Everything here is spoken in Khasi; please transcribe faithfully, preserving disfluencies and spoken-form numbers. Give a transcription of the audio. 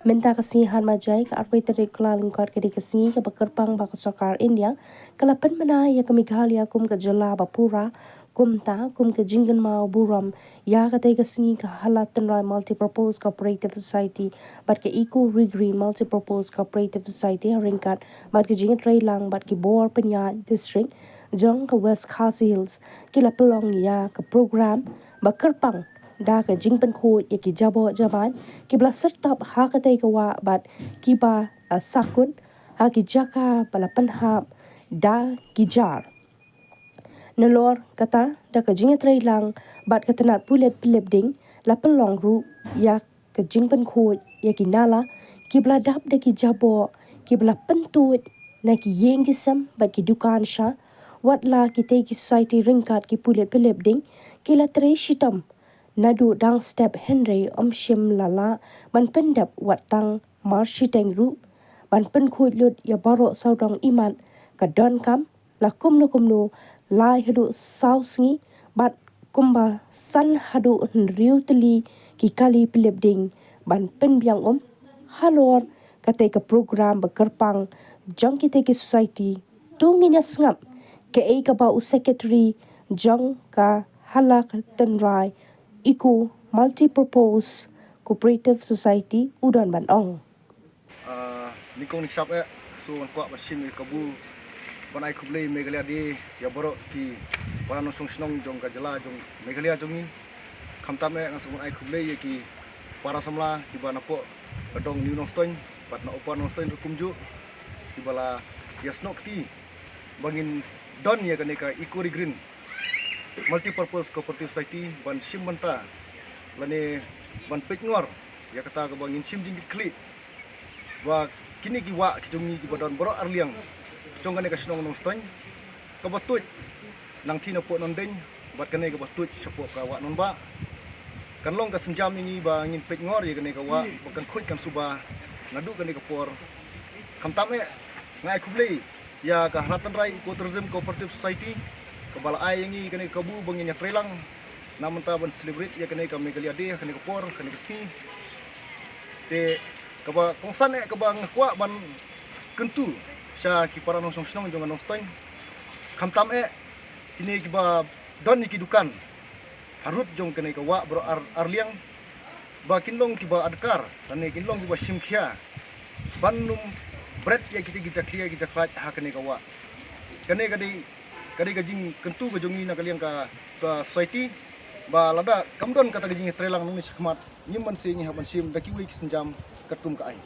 Mynta ka sngi Hanmajai ka arphew tarik Kyllalyngkot ka dei ka sngi kaba kyrpang ba ka sorkar India ka la pynbna ïa ka Meghalaya kum ka jylla ba pura, kumta kum ka jingkynmaw burom ïa katei ka sngi ka Hala Tynrai Multipurpose Cooperative Society bad ka Eco Rigreen Multipurpose Cooperative Society ha ryngkat bad ka jingïatreilang bad ki bor pynïaid district jong ka West Khasi Hills ki la pynlong ïa ka program ba kyrpang da ka jingpynkhuid ïa ki jaboh jabaid kiba la syrtap ha katei ka wah bad kiba la sakut ha ki jaka ba la pynhap da ki jar. Nalor kata, da ka jingïatreilang bad ka tnat pulit pynlip ding, la pynlong ruh ïa ka jingpynkhuid ïa ki nala kiba la dap da ki jaboh kiba la pyntuid na ki ïing ki sem bad ki dukan sha. Wat la kitei ki society ryngkat ki pulit pynlip ding ki la trei shitom naduh dang step, hynrei ym shym la lah ban pyndep wat tang mar shiteng ruh ban pynkhuid lut ïa baroh sawdong imat ka donkam la kumno kumno lai haduh saw sngi bad kumba san haduh hynriew tylli ki kali pynlip ding ban pynbiang um. Halor katei ka program ba kyrpang jong kitei ki society, to ngin ïa sngap kaei kaba u secretary jong ka Hala Tynrai Eco Multipurpose Cooperative Society u don ban ong. Ah, nyngkong nyngshap eh, so ngan kwah ban shim ïa ka kabu ban ai khublei Meghalaya Day ïa baroh ki para nongshong shnong jong ka jylla jong Meghalaya jong ngi. Khamtam eh ngan sa ban ai khublei ïa ki para samla kiba na poh ka dong New Nongstoiñ bad na Upper Nongstoiñ ruh kumjuh, kiba la ïasnoh kti ba ngin don ïa kane ka Eco Rigreen Multipurpose Cooperative Society ban shim bynta lane ban peitngor ïa kata kaba ngin shim jingkitkhlieh ba kine ki wah ki jong ngi kiba don baroh arliang jong kane ka shnong Nongstoiñ, kaba tuid nangtei na poh Nongdeiñ bad kane kaba tuid shapoh ka wah Nongbah, kan long ka sienjam ïa ngi ba ngin peitngor ïa kane ka wah ba kan khuid kan suba naduh kane ka por. Khamtam eh nga ai khublei ïa ka Hala Tynrai Ecotourism Cooperative Society kaba la ai ïa ngi kane ka kabu ba ngin ïatreilang na mynta ban celebrate ïa kane ka Meghalaya Day ha kane ka por, kane ka sngi. Te kaba kongsan eh kaba nga kwah ban kyntu sha ki para nongshong shnong jong ka Nongstoiñ, khamtam eh kine kiba don ïa ki dukan harud jong kane ka wah baroh ar, arliang, ba kin long kiba adkar lane kin long kiba shim khia ban ym bret ïa kiti ki jakhlia ki jakhlait ha kane ka wah. Kane ka dei, ka dei ka jingkyntu ka jong ngi na ka liang ka, ka society, ba lada kam don kata ka jingïatreilang nangne shakhmat, ngim banse ngi hap ban shim da kiwei ki sienjam katkum ka aiñ.